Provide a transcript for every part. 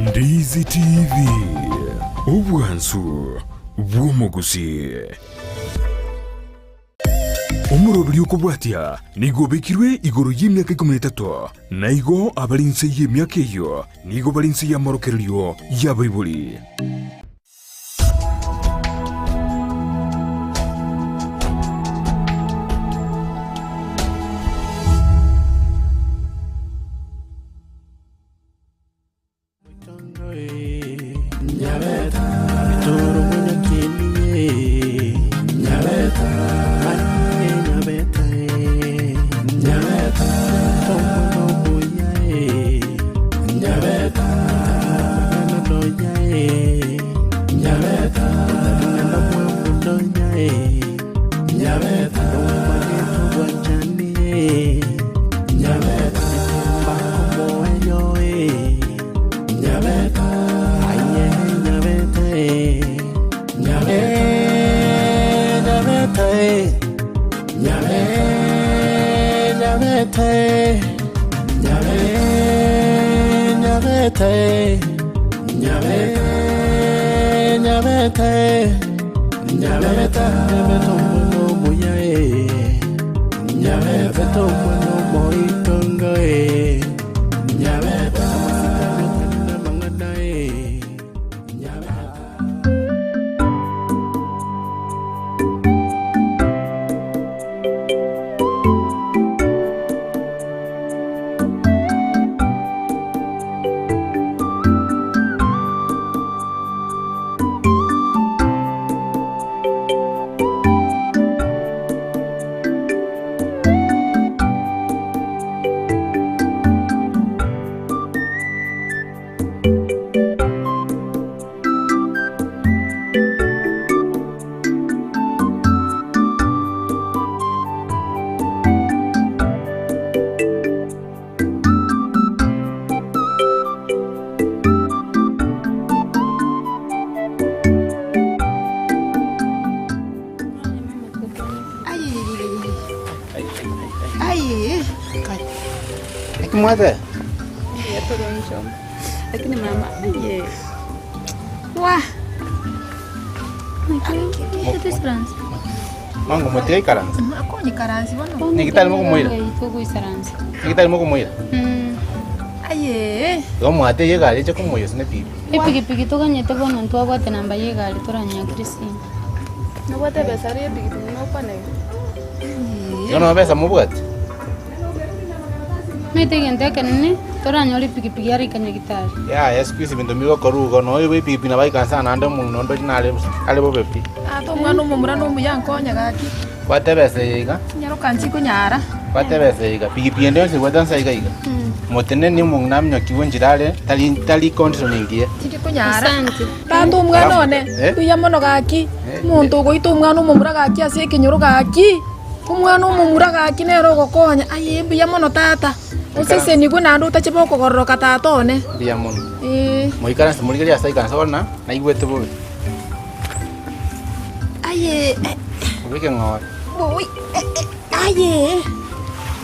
Ndizi TV, obwansu bw'omogusii. Omoroberi okobwatia nigo obekirwe igoro y'emiaka ikomi na etato, na igo abare inse y'emiaka eyio nigo bare inse y'amorokererio y'abaibori. Mwateba? Lakini mama, aye. Wah. Mango motiga ikaransa. Akonye karansi bono. Niki tari mokomoira? Togoisaransa. Niki tari mokomoira? Aye. Igo mwate ye egari eche komoyia ase nepipi. Epikipiki toganyete bono ntwabwate namba ya egari toranyakire esimi. Nobwate ebesa ria epikipiki nokwane. Igo nonya besa mobwate? Omanyete egento ekenene toranyore epikipiki are ikanyagitari. Yaya siku hizi binto mbigokorwa igo nonya oyo epikipiki nabo aikansa naende omong'ina onde ochi nare are bobe pi. Tata omwana omomura nomuya nkonye gaki. Bwate ebesa eye iga. Chinyaroka nchikonyara. Bwate ebesa eye iga. Pikipiki ende yonsi ebwate nsa iga iga. Moteneni omong'ina aminyokigwe enchera are tari tari condition engiya. Tindikonyara. Asante. Tata omwana one, Eh? mbuya mono gaki. Eh, Omonto ogoita omwana omomura gaki ase ekenyoro gaki. Omwana omomura gaki nere ogokonya. Aye mbuya mono tata. Osesenigwe naende otache bokogororoka tata one. Mbuya mono. Eh. Moikaranse morigererie ase aikanse bono na naigwete bobe. Aye, eh, Obeke ng'ora. boi, eh, eh, aye.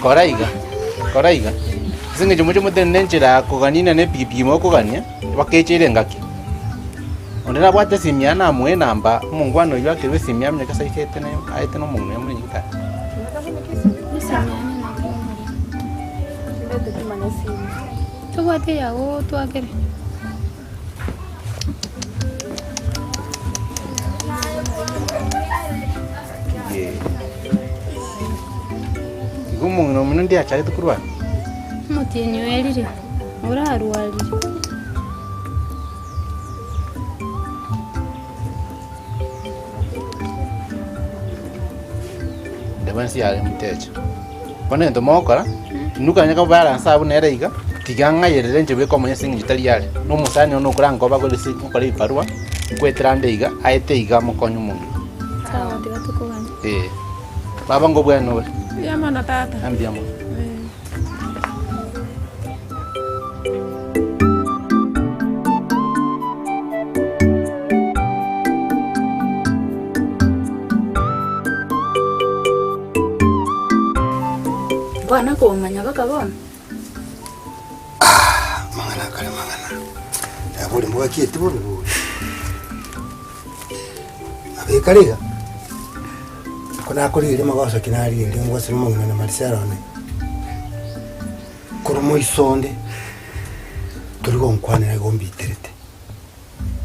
Kora iga, kora iga. Ase eng'encho moche motenene enchera kogania na epikipiki mokogania, bakecheire engaki. Onde nabwate esimi yane namoe enamba, omongwana oyio akerwa esimi aminyoke ase aitete na aete na omong'ina oye omonyagitari. Tobwate yago twakere. Igo omong'ina omino ndiachagete korwara? Omotienyi oerire, orarwarire. Inde bwensi yare mutecha. Bono egento mogokora, inwe kanya kobaransa abwo nere iga, tiga ng'ayerere inche bweka omonye ase eng'encho tari are. Na omosani one okoranka obagore ase okora ebibarua, nkwetera ande iga, aete iga amokonye omong'ina. Sawa tiga tokogania. Eh, baba ngobwene ore? Mbuya mono tata. Mbuya mono. Nkwana komanya baka bono. Amang'ana akare mang'ana. Abori mbogakieti bobe bori. Nabekare iga, ko nakorigereria amagoso ki narigereria ngwase na omong'ina na Marisela one, korwa moiso onde, tori gonkwanera igo mbiterete.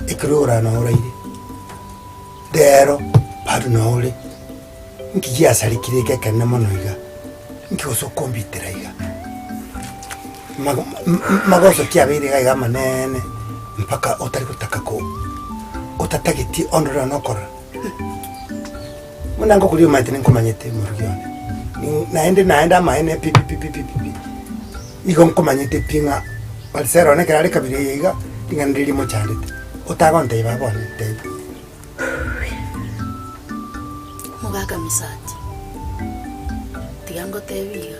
Ekero orana oraire, rero bado noo ore, nki giasarekire eke ekenene mono iga, nki gose okombitera iga? Magoso ki abeire iga iga amanene mpaka otari gotaka ko otatageti ondore nokorora? Buna ngokoria omanyete ninkomanyete morugi one, naende naende amaene pi pi pi pi pi pi, nigo nkomanyete pi ng'a Marisela one ekero are kabira eye iga, ring'ana riria rimochandete, otagontebia baba one ntebie. Omogaka Misati, tiga ngotebie iga.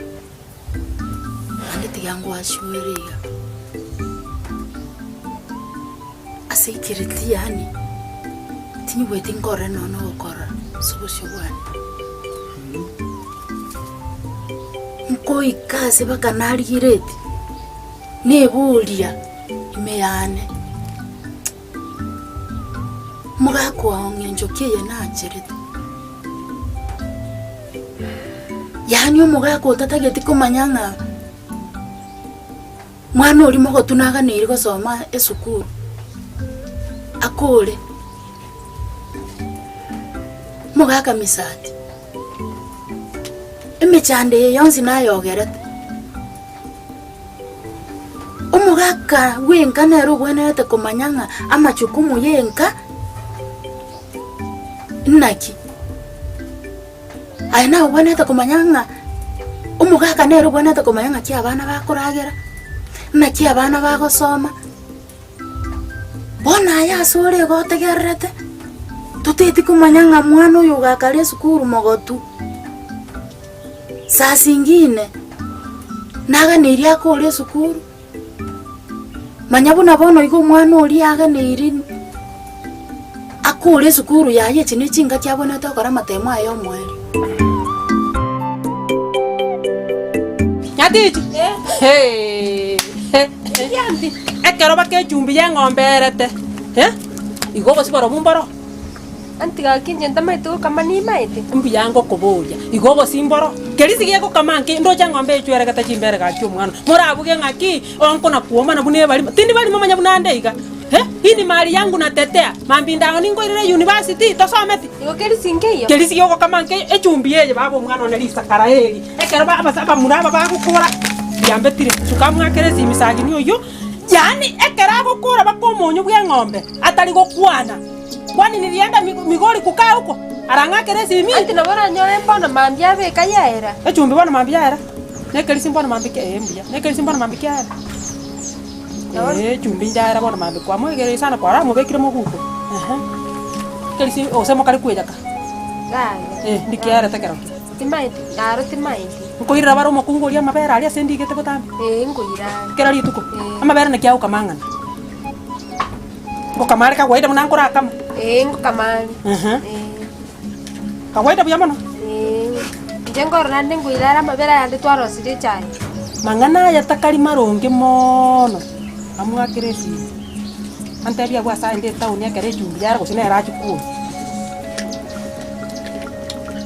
Naende tiga ngwashuere iga, ase ekereti yaani tinyigweti nkorore nonya na ogokorora ase obosio bwane. Nkoika ase mpaka narigereti, neboria ime yane, omogaka oo ng'encho ki eye nacherete? Yaani omogaka otatageti komanya ng'a mwana oria mogotu naganeiri gosoma esukuru, akore. Omogaka Misati, emechando eye yonsi nayogerete, omogaka bwenka nere obwenerete komanya ng'a amachukumu ya enka naki. Aye naye obwenerete komanya ng'a omogaka nere obwenerete komanya ng'aki abana bakoragera, naki abana bagosoma. Bono aye ase ore iga otegererete, toteti komanya ng'a mwana oyo ogakare esukuru mogotu, saa zingine naganeirie akore esukuru, Manya buna bono iga omwana oria aganeirie akore esukuru yaye echi ne chingaki abwenerete gokora amatemo aye omoerio. Nyatichi, Hee, ekero baka echumbi y'eng'ombe erete, eh, igo obosibore obwo mboro. Anti gaki inche ntamaete gokama nimaete. Mbuya ngokoboria, igo obosimboro? Kerisi gegokama nki? Ndoche eng'ombe echweregete chimbere gaki omwana. Morabuge ng'aki? Onkona kwomana buna ebarimo. Tindi barimo manya buna ande iga. Eh, hii ni mali yangu natetea. Mambia indago ninkoirere university, tosometi? Igo kerisi nkeiyo? Kerisi gegokama nkeiyo, echumbi eye baba omwana one risakara eri. Ekero ba abasa abamura aba bagokora, riambetire. Suka mwakere esimi sagini oyio. Yaani ekero agokora baka omonyo bw'eng'ombe, atari gokwana. Kwani nilienda Migori kukaa huko? Arang'akere esimi. Anti nabo oranyore mbono mambia abeka yaera. Echumbi bono mambia yaera. Nekerisi mbono mambia ki ee mbuya. Nekerisi mbono mambia kiaera. Ee echumbi njaera bono mambia kwamoegereire sana kwaramobekire moguko. Ehe. Ekerisi gose mokare kweyaka. Yaya. Eh ndi kiaerete kerokio. Timaeti, naro timaeti. Nkoirera bare omokungu oria amabere aria ase ndigete botambe? Ee nkoira are. Kera rituko? Ee. Amabere naki agokama ang'ana? Ngokama are kawaida buna nkorakama? Ee, ngokama are. Ehe. Ee. Kawaida buya mono? Ee. Inche nkorora naende nkoira are amabere ayande twarosirie echae. Mang'ana aya takari maronge moono, amwakere esimi, antebie agwo ase aende etown ekero echumbi yare gose nere achie kwoyia.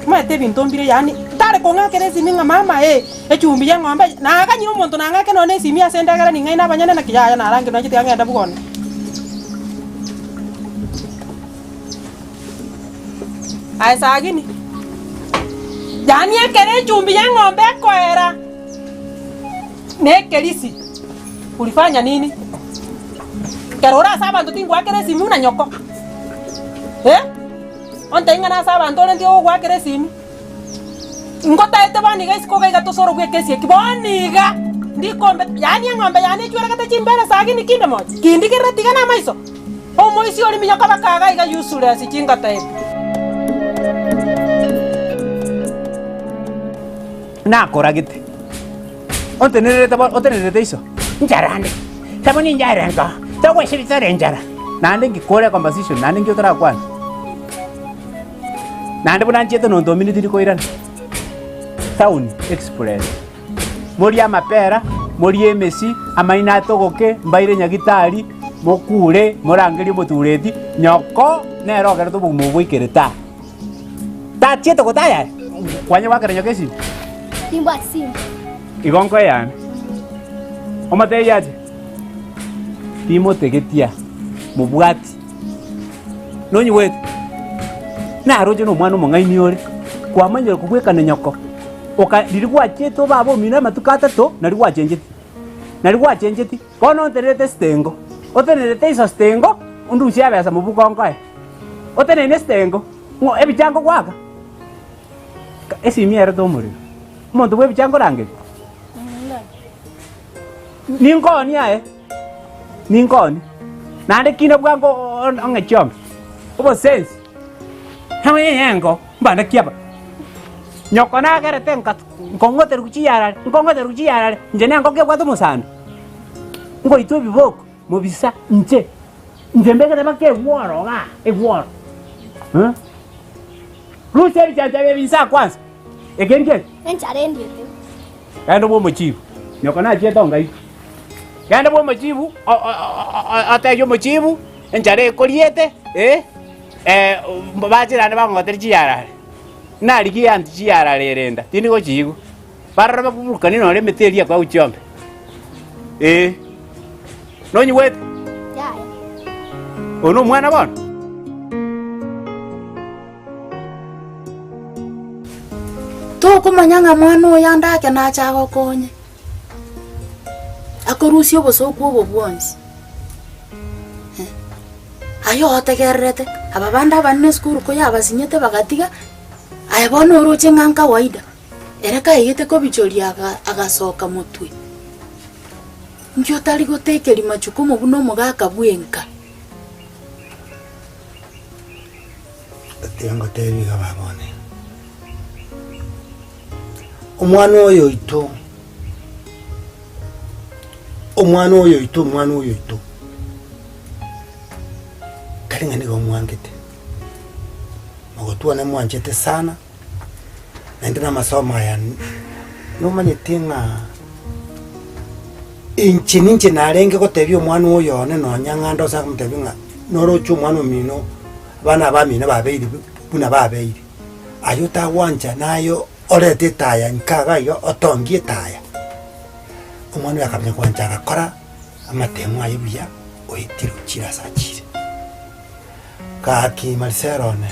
Omanyete ebinto mbire yaani, tare kong'akera esimi ng'a mama eh, Echumbi y'eng'ombe eye, naganyire omonto nang'ake nonya nesimi ase endagera ning'aine abanyene naki yaya narange nonye tiga ng'ende bwone. Aye sagini, yaani ekero echumbi y'eng'ombe ekoera na ekerisi, ulifanya nini? Ekero ore ase abanto tingoakera esimi buna nyoko, eh? Ontebie ng'a nase abanto ore ntige gogoakera esimi. Ngotaete bono iga isiko iga iga tosorobwe ekesi eki bono iga ndikombe yaani eng'ombe yane echweregete chimbere sagini kinde mocha kindigerera tiga namaiso omoisia oria minyoka baka iga iga useless chingata ebi. Nakoragete, ontenererete bono, otenererete iso, nchara ande, tabo ninjare nka, togwesibisa ore enchara, naende nkikore econversation, naende nki otorakwane. Naende buna nchiete nonto omino tindi koirana. Town express. Morie amapera, morie emesi, amaino atogoke, mbaire nyagitari. Mokure, morangerie omotureti, nyoko nere ogerete obogima obo bwaikerete aa. Tachiete gotaya aye? Kwanya goakera nyoko esimi? Timbwati simu. Igo nkoe yane. Omotebie ache? Timotegetia, mobwati. Nonyigwete? Naroche nomwana omong'aini ore, kwamanyire kobwekana nyoko, oka riria gwachiete obaba omino amatuko atato, nario gwachencheti. Nario gwachencheti. Bono ontenerete sitengo, otenerete iso sitengo, ondusie ebesa mobuko nkoe. Otenene sitengo, ng'o ebichango goaka? Esimi erete omorero. Omonto bwa ebichango orangerie? Ninkoonie aye, ninkoonie. Naende kina bwango ong'e chiombe, obosensi, engo, mbande ki aba? Nyoko nagerete nka nkong'oterwa chiyarare, nkong'oterwa chiyarare, inche nengoko ebwate omosando, ngoitwa ebiboko, mobisa, inche, inche mbegete mpaka egworo igaa, egworo eh. Rusia ebichancha ebi inse akwansa, eke nki eke? Enchara endiete. Genda bwa omochibu, nyoko nachiete ongaito. Genda bwa omochibu, otebie omochibu, enchara ekoriete, eh, bache naende bang'otere chiyarare. Narigie anti chiyarare ere enda, tindi gochiigwa. Barora baburukanie nonye emete eria ekoa gochia Eh, nonyigwete? Yaya. Oyo nomwana bono? Tokomanya ng'a mwana oyo ande ake nache agokonye, akorusie obosooku obo bwonsi. Eh, aye otegererete, aba bande abanene esukuru koyabasinyete bagatiga, aye bono oroche ng'a nkawaida, ere kaigete kobichoria aga agasoka motwe. Inki otari gotekeria machukumu buna omogaka bwenka? Tiga ngotebi iga baba one, omwana oyo oito, omwana oyo oito, omwana oyo oito, tari ng'a nigo omwangete, mogotwa nemwanchete sana, naende na amasomo aya nomanyete ng'a inche ninche narenge gotebia omwana oyo one nonya ng'a ndose akomotebia ng'a noroche omwana omino abana abamino babeire buna babeire, aye otagwancha naye orete etaya nka iga iga otongie etaya. Omwana oyo akamanya gwancha agakora amatemo aye buya oetire ochire ase achire. Gaki Marcelo one,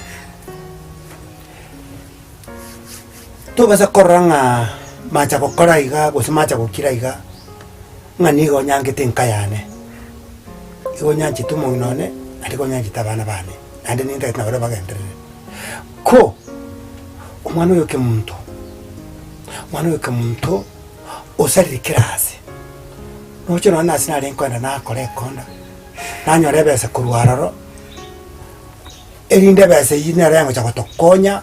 tobasa korora ng'a macha gokora iga gose macha gokira iga, ng'a nigo onyangete enka yane, igo onyanchete omong'ina one, naende igo onyanchete abana bane, naende nintagete nabarabwo bagenderere. Ko, omwana oyo kemonto, omwana oyo kemonto osarire kera ase, noche nonye nase narenge kogenda nakora ekonda, nanyora ebesa korwa aroro, erinde ebesa eyio nero yagocha gotokonya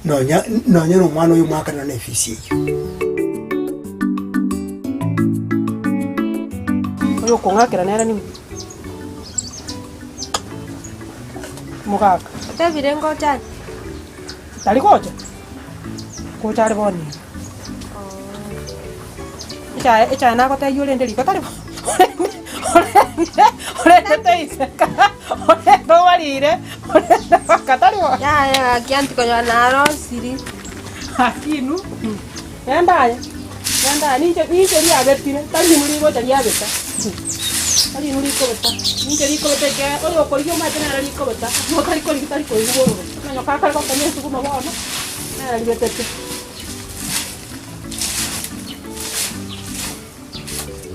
nonya nonya na omwana oyo omwakane nonye na efisi eyio. Oyo okong'akera nere ning'o? Mogaka. Otebire ngocha are? Tari gocha? Gocha are bono iga. Echae echae nagotebia orende riko tari bo orende orende teiseka orende obarire orende baka tari bo. Yaya gaki anti konyora narosiri. Gaki inwe genda aye genda aye ninche ninche riabetire tari inwe rigocha riabeta tari inwe rikobeta ninche rikobeta ekiagera oyo okorigia omanyete nere rikobeta otari korigia tari koigwa bororo onye kakare gokenya esuguma bono nere ribetete.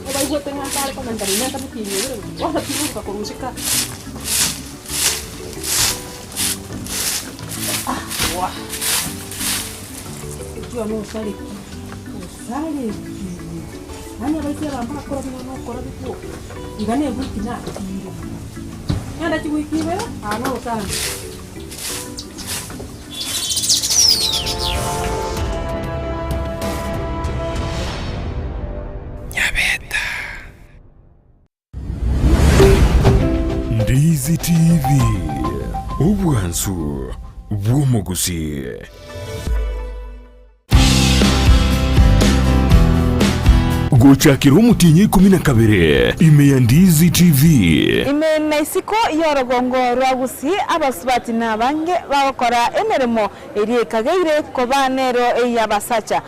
Obaigwete ng'a ntare komenta rimenta motienyi oyo rende, bono tigoika korwa isiko aa. Ah, wah! Otiga nosareki, osarekire. Yaani abaisia aba mbakora buna nokora bikwo, iga na ewiki nakire. Genda chiwiki ibere, aa norosana. Ndizi TV, obwansu bw'omogusii. Gochakera omotienyi 12 ime ya Ndizi TV. Ime na isiko y'orogongo rwa Gusii abasubati nabange bagokora emeremo eria ekageire koba nero ey'abasacha.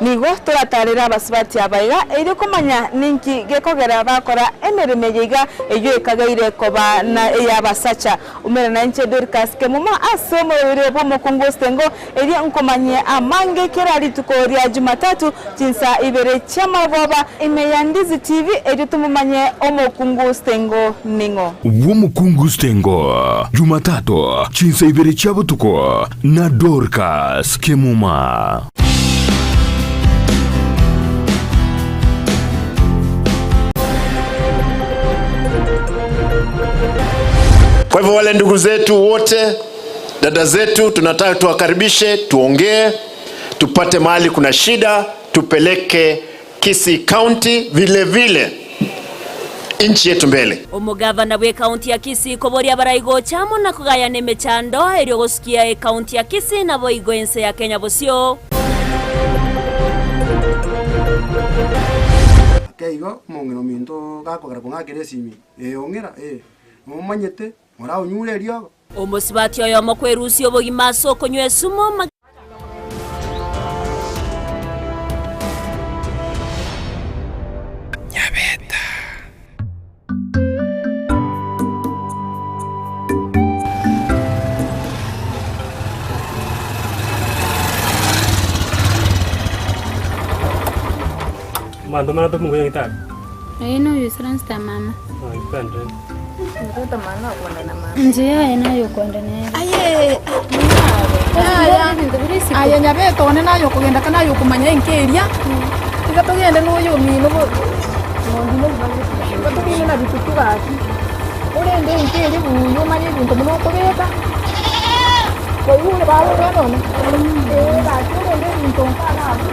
Nigo toratarere abasubati aba iga erio komanya ninki gekogera bakora emeremo eye iga eyio ekageire koba na ey'abasacha. Umera nainche Dorcas Kemuma ase omoroberi bw'omokungu Ostengo erio nkomanyie amange kera rituko ria Jumatatu chinsa ibere chi'amarogoba ime ya Ndizi TV erio tomomanye omokungu Stengo ning'o. Bw'omokungu Stengo, Jumatatu chinsa ibere chia botuko na Dorcas Kemuma. Kwa hivyo wale ndugu zetu wote, dada zetu, tunataka tuwakaribishe, tuongee, tupate mahali kuna shida, tupeleke Kisii County vile vile nchi yetu mbele. Omogavana bw'ekaunti ya Kisii koboria abarai gocha amo na kogayana emechando erio gosukia ekaunti ya Kisii naboigo ense ya Kenya bosio. Ake igo omong'ina ominto gakogera kong'akera esimi, ee ong'ira ee, nomanyete, moraonyure eriogo. Omosubati oyomo kwerusia obogima ase okonywa esumo. Nyabeta. Abanto mara tokungonya gitari. Aye noyo isaransete mama. Aye aye nyabeta one naye okogenda ka naye okomanya enka eria, tiga togende na oyo omino bo tiga togende na bitutu gaki, orende enka eria buya omanye ebinto buna okobeka, kwaigure baba omwana one? Eeh gaki orende ebinto nka iga abwo.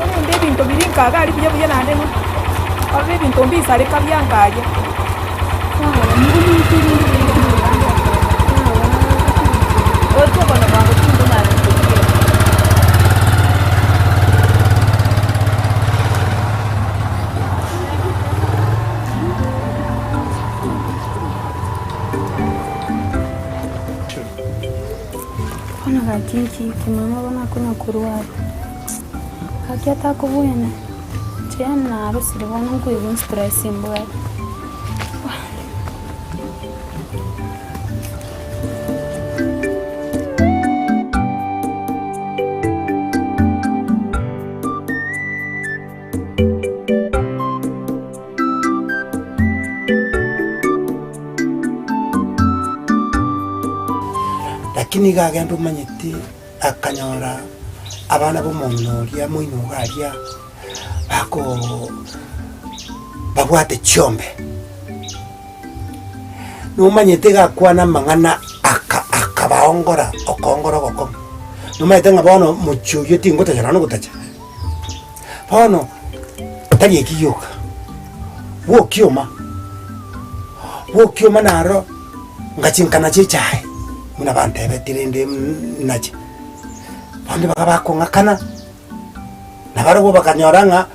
Orende ebinto biria nkaga aria buya buya naende orore ebinto mbisareka bia nkaria. Bono gaki nki ki mama bono akonya korwara? Gaki atakobwena, inche yaani narosire bono nkoigwa nstress mbwate. Lakini iga agenda omanyete akanyora abana b'omong'ina oria moino iga aria bako babwate chiombe. Nomanyete iga akwana amang'ana aka akabaongora okoongora ogokong'u. Nomanyete ng'a bono mochie oyio tingotacha nonya nogotacha. Bono tari eki gioka, bwokioma, bwokioma naro ngachinkana chichae buna bantebeti rende nache. Abande baga bakong'akana, nabarabwo bakanyora ng'a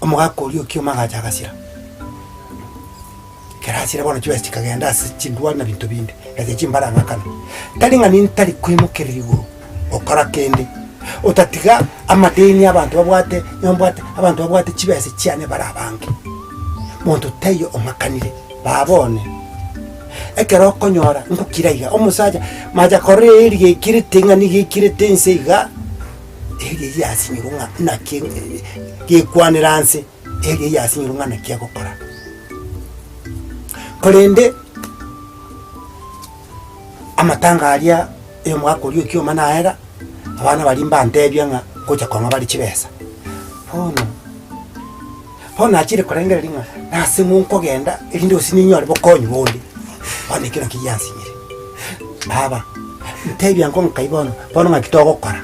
omogaka oria okioma agacha agasira. Ekero asira bono chibesa chikagenda ase chindwari na binto binde, echi chimbarang'akana. Tari ng'a nintari koimokerera igoro gokora kende, otatiga amadeni abanto babwate, onye mbwate abanto babwate chibesa chiane bare abange. Monto taiyo ong'akanire, baba one, ekero okonyora ngokira iga, omosacha macha korora eeri gekirete ng'a nigo ekirete inse iga, eeri eyio yasinyirwe ng'a naki gekwanera nse. Erio yasinyirwe ng'a naki agokora. Korende amatanga aria y'omogaka oria okioma naera, abana baria mbantebia ng'a ngocha kong'a bare chibesa. Bono, bono nachire korengereria ng'a nase ng'o nkogenda erinde gose ninyore bokonyi bonde, bono ekio nakio giansinyire. Baba, ntebia nko nkai bono, bono ng'aki togokora.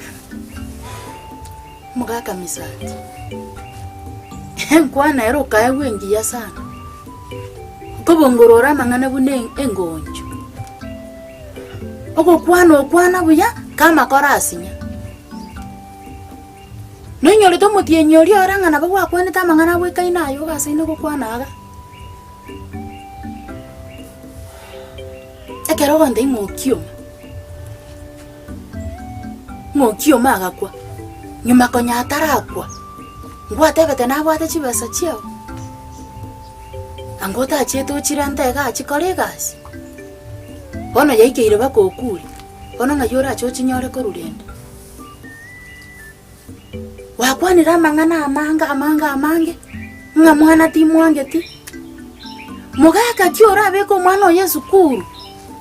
Omogaka. Misati. Enkwana ere okaegwa engiya sana, okobongorora amang'ana buna engoncho. Ogokwana okwana buya kamakora asinya. Noinyorete omotienyi oria ore ng'a nabo gwakwanete amang'ana agwekaine aye ogasaine gokwana iga. Ekero ogontebia ng'a okioma, ng'a okioma agakwa, nyuma konya atarakwa, ngwatebete nabwate chibesa chiao, anga otachiete ochirente iga achikore egasi. Bono yaikeire mpaka okure, bono ng'ai orache ochinyore korwa rende? Gwakwanire amang'ana amange amange amange, ng'a mwana timwangeti. Mogaka ki orabeke omwana oye esukuru,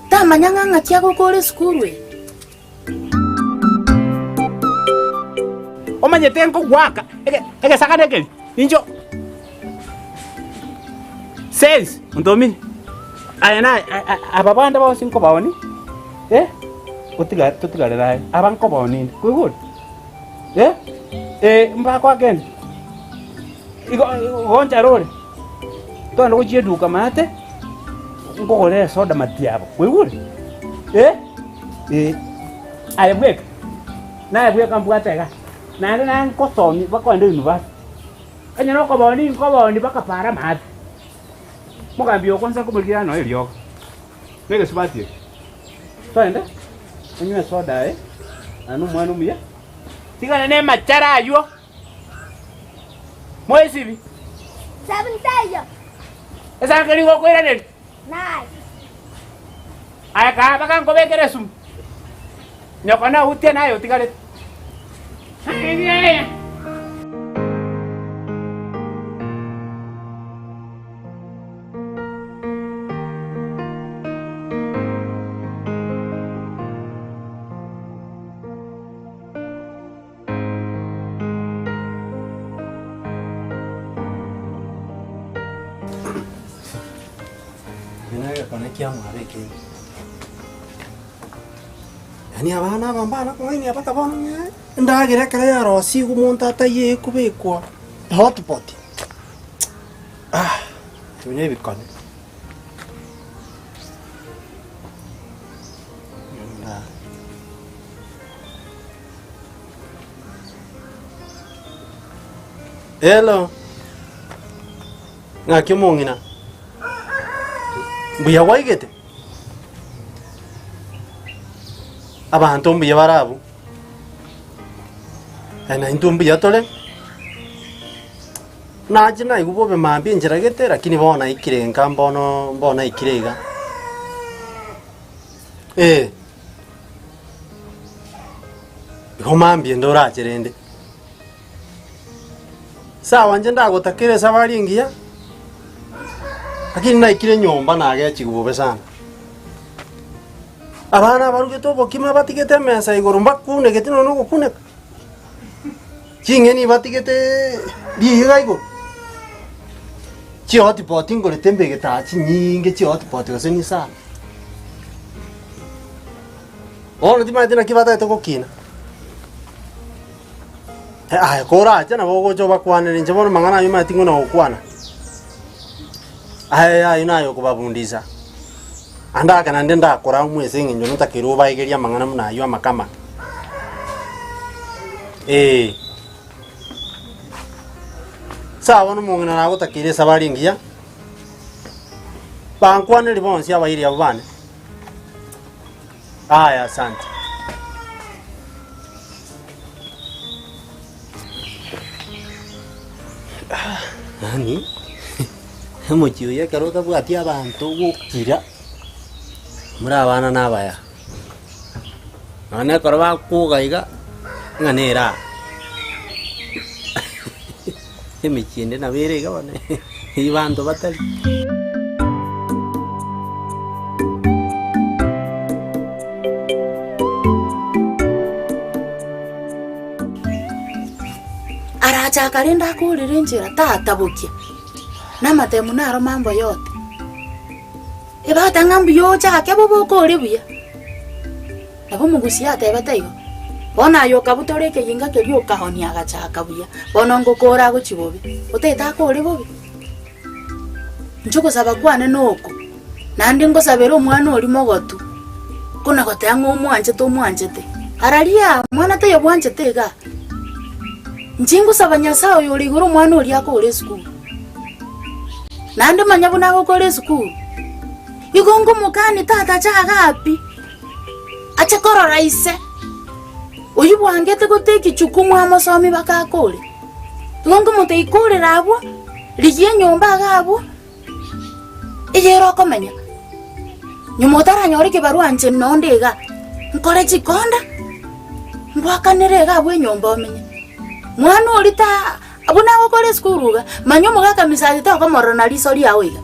tamanya ng'a ng'aki agokora esukuru eye? Omanyete nkogoaka egesagane keria, inche sense ontomire, aye naye aba bande bonsi nkobaonia, eh, otigare totigarere aye, aba nkobaonia inde, kwaigure? Eh, eh, mbakoa kende, igo gonchara ore, togende gochia eduka maate, nkogorere esoda matiabo, kwaigure? Eh, eh, aye bweka, naye bweka mbwate igaa, naende naye nkosomia bakogenda university. Onye nokobooni nkobooni bakapara amaate. Omogambi oyo kwanza nkomorigia noe eriogo, na egesubati eke. Toende, onywe esoda aye, naye nomwana omuya, tigana na emachara aywo, moesibi. Esanke nigo okoiraneria. Aye kaa mpaka nkobekere esumu, nyoko nautie naye otigarete. Eke negekone kiamwabo ekenge. Yaani abana aba mbana kong'ainia mpaka bono ng'a endagera ekero yarosigwe omonto ataiyo ekobekwa hotpot, ah ebio na ebikone. Hello, ng'aki omong'ina? Mbuya gwaigete? Abanto mbuya bare abwo? Eh, naintwe mbuya tore. Nache naigwa bobe mambia enchera gete lakini bono naikire nka mbono mbono naikire iga. Eh. Igo mambia ende orache rende. Sawa inche ndagotakera esabari engiya, lakini naikire nyomba nagechigwa bobe sana. Abana abarugete obokima batigete emesa igoro mbakunegeti nonya na ogokuneka, ching'eni batigete riiga igoro, chihotpot ngorete mbegete aa chinyinge chihotpot gose nisano. Bono timanyeti naki batagete gokina. Aye korache nabo ogocha obakwanere inche bono mang'ana ayio omanyeti ng'o nagokwana. Aye ayio naye okobabundisa. Ande ake naende ndakora omwe ase eng'encho notakeire obaegerie amang'ana buna ayio amake amake. Ee. Sawa bono omong'ina nagotakeire esabari engiya, bankwaneri bonsi abairi abwo bane. Aya, asante. Yaani omochie oyo ekero otabwati abanto ogokira, muri abana na abaya, nonya na ekero bakwoga iga, ng'a nere aa. Emechie ende nabo ere iga bono, eywo banto batari. Arachaka rende akoorere enchera, tatabokia, na amatemu naro mambo yote. Ebata ng'a mbuya ochake bobe okore buya. Nabo omogusia atebete igo. Bono aye okabutora ekeginga keria okaonia agachaka buya, bono ngokora agochia bobe, otagete akore bobe? Inche ogosaba kwane noko, naende ngosabere omwana oria mogotu, kona goteba ng'a omwanchete omwanchete, araria mwana taiyo bwanchete igaa. Inche ngosaba Nyasae oyo ore igoro omwana oria akore esukuru, naende manya buna agokora esukuru, igo ngomokani tata ache igaa pi, ache korora ise, oywo bwangete gotake jukumu amosomi baka akore. Igo nkomotebia ikorera abwo, rigia enyomba iga abwo, eyere okomenya. Nyuma otaranyora ekebarua inche nonde iga, nkore chikonda, ngwakanere iga abwo enyomba omenye. Mwana oria ta buna agokora esukuru iga, manya omogaka misache tokomorora na riso riago iga.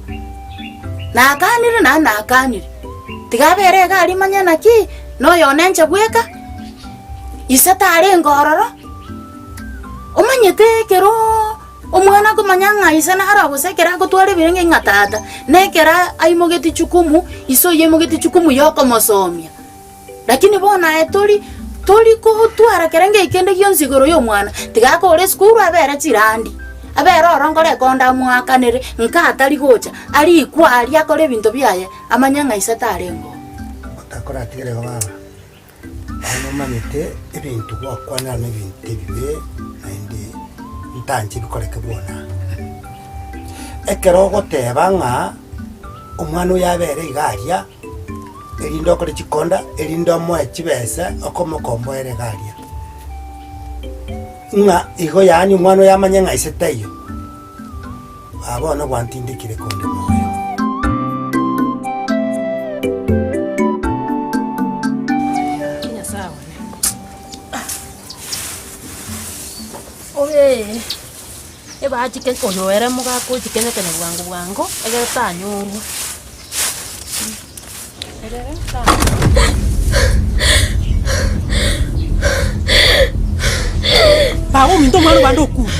Nakanire naende nakanire, tiga abere iga aria manye naki, na oyone inche bweka, ise tarenge ororo. Omanyete ekero omwana akomanya ng'a ise naro gose ekero agotwara ebirenge ng'a tata, na ekero aimogetie jukumu, ise oyio aimogetie jukumu ya okomosomia. Lakini bono aye tori tori kotwara kerenge kende gionsi igoro ya omwana, tiga akore esukuru abere chirandi, abere oro nkore ekonda amoakanere, nka atari gocha, arikwe aria akore ebinto biaye, amanye ng'a ise tarenge oo. Otakoratigere igo baba. Bono omanyete ebinto gwakwanera na ebinto ebibe, naende ntanche bikoreke bwona. Ekero ogoteba ng'a omwana oyo abere iga aria, erinde okore chikonda, erinde omoe chibesa okomokomboera iga aria, ng'a igo yaani omwana oyo amanye ng'a ise taiyo, aa bono gwantindekire konde moyo. Nyasae one. Obe ebachike oyo ere mogaka ochikenye-kenye bwango bwango, egere tanyorwa. Egere tanyorwa. Baba ominto omwana obande okure.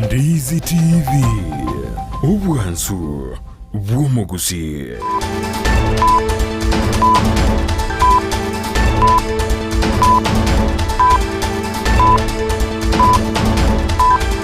Ndizi TV, obwansu bw'omogusii.